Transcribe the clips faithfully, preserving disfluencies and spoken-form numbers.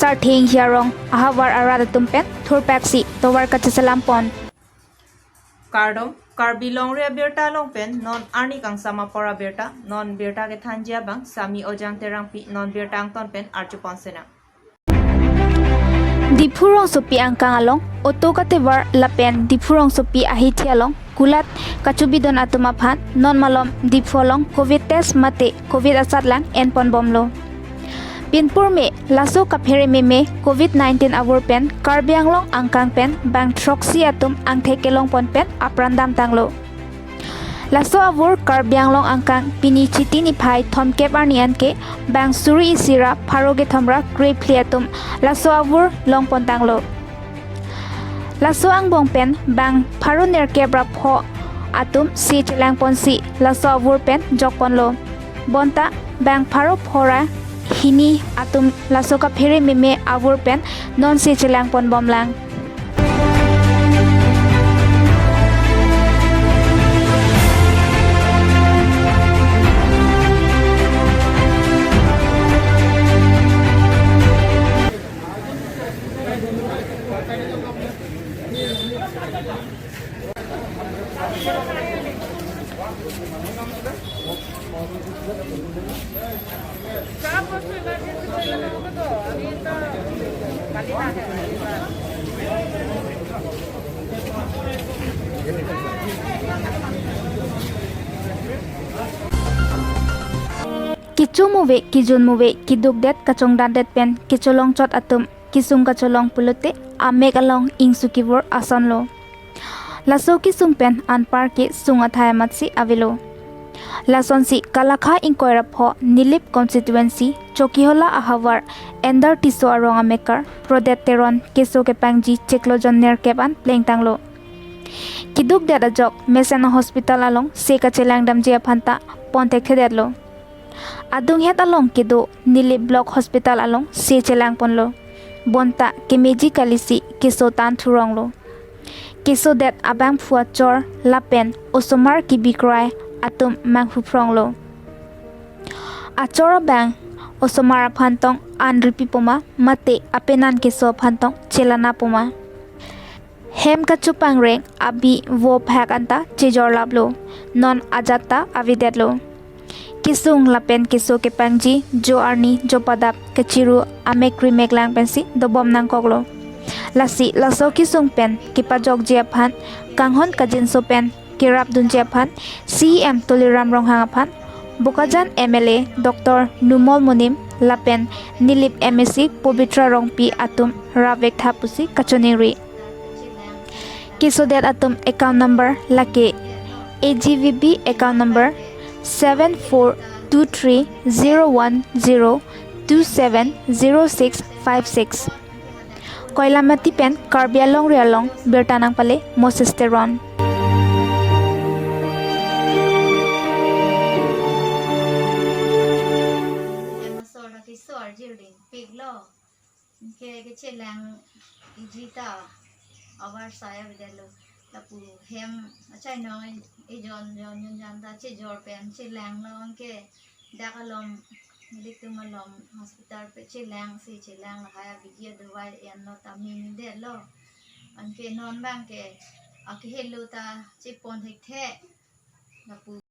Artheng Hiarong ahavar arat atum pen thurpaksi tovar kacheselam pon. Kardom, Karbi Longri abirta along pen non arni kangsam apor abirta, non birta kethanji abang Sami Ojang Terangpi, non birta angton pen arjupon sena. Diphu rongsopi angkang along auto katevar lapen Diphu rongsopi ahithi along kulat kachubidun atum aphan non malom Diphu along covid test mate covid asatlang enpon bomlo. Pinpur me laso kaphere meme covid nineteen avur pen Karbi Anglong angkang pen bang throksi atum angthek kelongpon pen apran damtanglo. Laso avur Karbi Anglong angkang pini Chiti niphai thomkep arni anke bang suri isi ra pharo kethom ra krephli atum laso avur longpontanglo. Laso angbong pen bang pharo nerkep ra pho atum se chelangponsi laso avur pen jokponlo. Bonta bang pharo pho ra hini atum laso kaphere meme avur pen non se chelangpon bomlang. Kecho muve, kejun muve, kedukdet kachongdandet pen kecholong chot atum kesung kacholong pulote amek along ingsu kevur asonlo. Laso kesung pen anparke sung athai amatsi avelo. Lasonsi Kalakha ingkoi ra pho Nilip constituency Chokihola ahavar Ender Tisso arong amekar Prodet Teron keso kepangji chiklo jon nerkep an plengtanglo. Kedukdet ajok mesen a-hospital along se kachelangdamji aphanta ponthekthedetlo. Adunghet along kedo Nilip Block Hospital along se chelangponlo. Bonta kemeji kalisi keso tan thuronglo. Kesodet abangphu achor lapen osomar kebikroi atum manghu phronglo. Achor abang osomar aphantong an ripipoma mate apenan keso aphantong chelanapoma. Hem kachopangreng abi vo phak anta chejorlaplo, non ajat ta avedetlo. Kesung lapen keso kepangji jo arni jo padap kachiru amek ri meklang pensi dobom nangkoklo. Lasi laso kesung pen kepajokji aphan kanghon kangjinso pen kerapdunji aphan C E M Tuliram Ronghang aphan Bokajan M L A Doctor Numal Momin lapen Nilip M A C Pabitra Rongpi atum rapvek tha pusi kachoningri. Kesodet atum account number lake A G V B account number seven four two three zero one zero two seven zero six five six. Koilamati pen Karbi Anglong Ri along birta nangpale Moses Teron. Hem asor ra keso arjuding piklo. Anke kechelang iji ta avar saya bidalo. Lapu hem achainong ejon jon jon jan ta chejor pen chelanglo anke dak alom ilitum alom hospital pen chelangsi chelang lahai abidi adawai enlo ta mimidetlo. Anke non abangke akehelo ta chepon thekthe. Lapu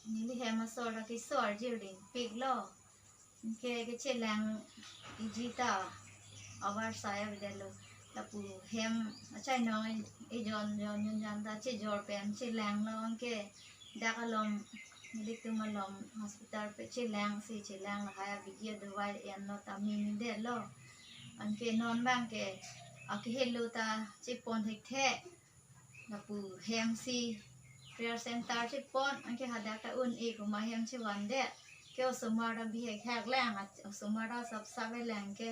Neli hem asor ra keso arjuding piklo. Anke kechelang iji ta Avar saya bidalo. Lapu hem achai nong e, ejon jon jon jon ta chejor pen chelanglo anke dak alom, nelitum alom hospital pen chelangsi chelang lahai abidi adawai enlo ta mini detlo. Anke non abangke akehelo ta chepon thekthe. Lapu hemsi prayer center chepon anke hadak ta un-e komat hem chevandet. Ke osomar ta bihek hek lang, osomar ta sap sap lang ke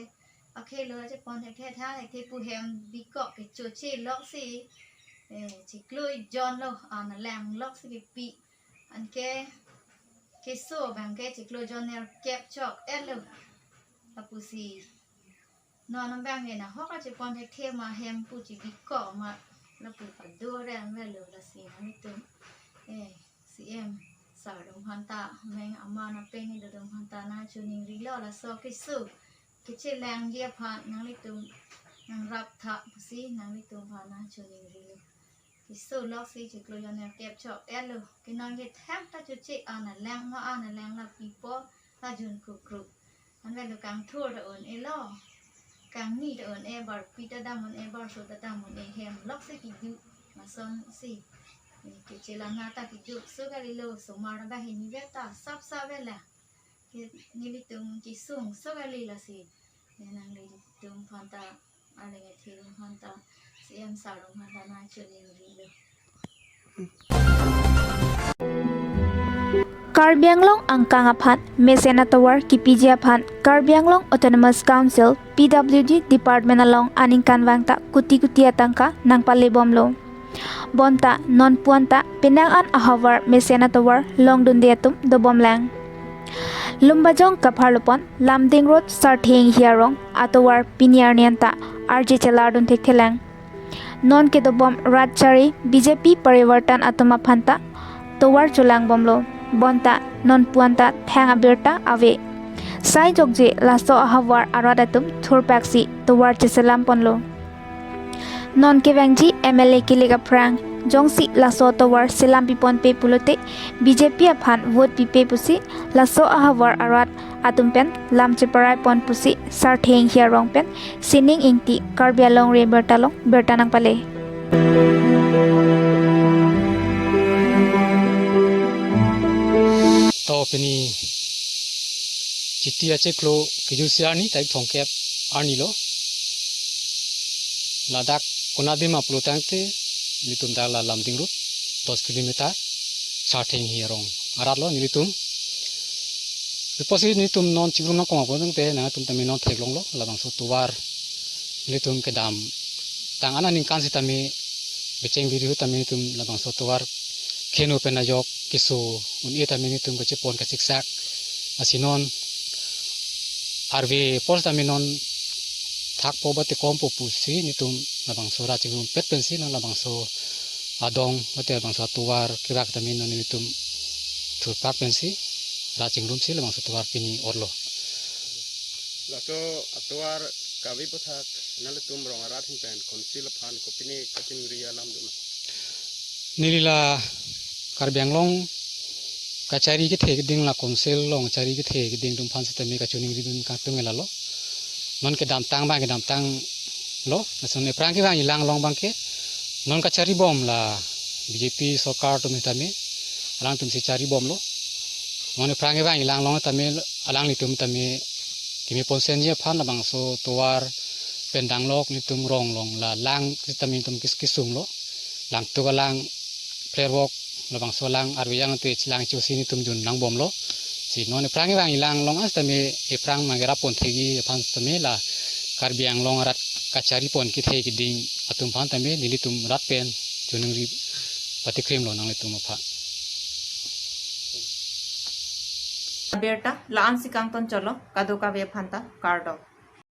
akehelo chepon thekthe tha thekthe pu hem bikok kecho cheloksi, eh, chiklo jonlo, ana lang loksi kepi. Anke keso abangke chiklo jon nerkep chok-etlo. Lapusi non abangke nahok kachepon thekthe ma hem pu chibikok ma lapu padore anvelo lasi nelitum, eh, C M sir atum aphanta meng aman apeng ido atum aphanta nangchiningrilo laso keso kechelangji aphan nanglitum nangrap tha pusi nanglitum aphan nangchiningrilo. Keso loksi chiklo jon nerkep chok-etlo. Ke non ke thang ta choche ana lang ma ana lang la pipo ta jun kukru. Anvelo kangthur ta un-elo. Kangni ta un-e, barpi ta dam un-e, barso ta dam un-e, hem loksi kedo. Lasonsi, eh, kechelana ta kedo so kalilo, osomar ta bahini vet ta sap sap lang. Ke nelitum kesung so kali lasi. Ne nanglitum aphanta, arleng athe atum aphanta, C M sir atum aphanta nangchiningrilo. Karbi Anglong angkang aphan mesen atovar kipiji aphan Karbi Anglong Autonomous Council P W D Department along aningkanvang ta kuti kuti atangka nangpalebomlo. Bonta non puan ta penang an ahavar mesen atovar longdunde atum dobomlang. Lumbajong kapharlopon Lumding Road Sarthe Inghi arong atovar pini arni anta arje chelardun thekthelang. Non kedobom rat chari B J P parivartan atum aphanta tovar cholangbomlo. Bonta non puan ta thang abirta ave. Sai jokje laso ahavar arat atum thurpaksi tovar cheselamponlo. Non kevangji M L A kilik aphrang jongsi laso tovar selampiponpe pulote B J P aphan vote pipe pusi laso ahavar arat atum pen lam cheparaipon pusi Sarthe Inghi arong pen Sining Ingti Karbi Anglong Re Birta along birta nangpale. To pini Chiti achiklo kejutsi arni tarik thomkep arni lo. Ladak konat adim aplo tangte nelitum dak la Lumding Road dos kilometer Sarthe Inghi arong arat lo nelitum. Pusi nelitum non chingrum nangkok apot tangte nangtum tame non theklonglo labangso tovar nelitum kedamtang aningkan sitame becheng biri ahut tame nelitum labangso tovar kheno pen ajok keso un-e tame nelitum kachepon kasiksak. Lasi non arve apor tame non thakpo ba tekompo pusi nelitum labangso rat chingrumpet pensi non labangso adong mate labangso atovar kevak tame non nelitum thurpak pensi rat chingrumsi labangso tovar pini orlo. Laso atovar kave aputhak nanglitum rong arat ahin pen council aphan kopine kachiningri alam doma? Neli la Karbi Anglong kachari kethe keding la council along chari kethe keding atum aphan sitame kachiningridun kangtung lalo. Non kedamtang abang kedamtanglo, lason ephrang kevangji alang along abangke non kacharibom la B J P sorkar atum tame alangtum si charibomlo. Non ephrang kevangji alang along tame alanglitum tame keme ponsenji aphan labangso tovar pen danglok nelitum rong along la lang sitame nelitum kis- kisunglo. Langtuk alang, plerwok, labangso alang arve yang te lang chosi nelitum jun nangbomlo. Si non ephrang kevangji alang along an sitame ephrang mangera pon thekji aphan sitame la Karbi Anglong arat kacharipon kethe keding atum aphan tame nelitum rat pen chiningri patikrimlo nanglitum aphan. Birta la-an si kangton cholo, kadokave aphanta kardom.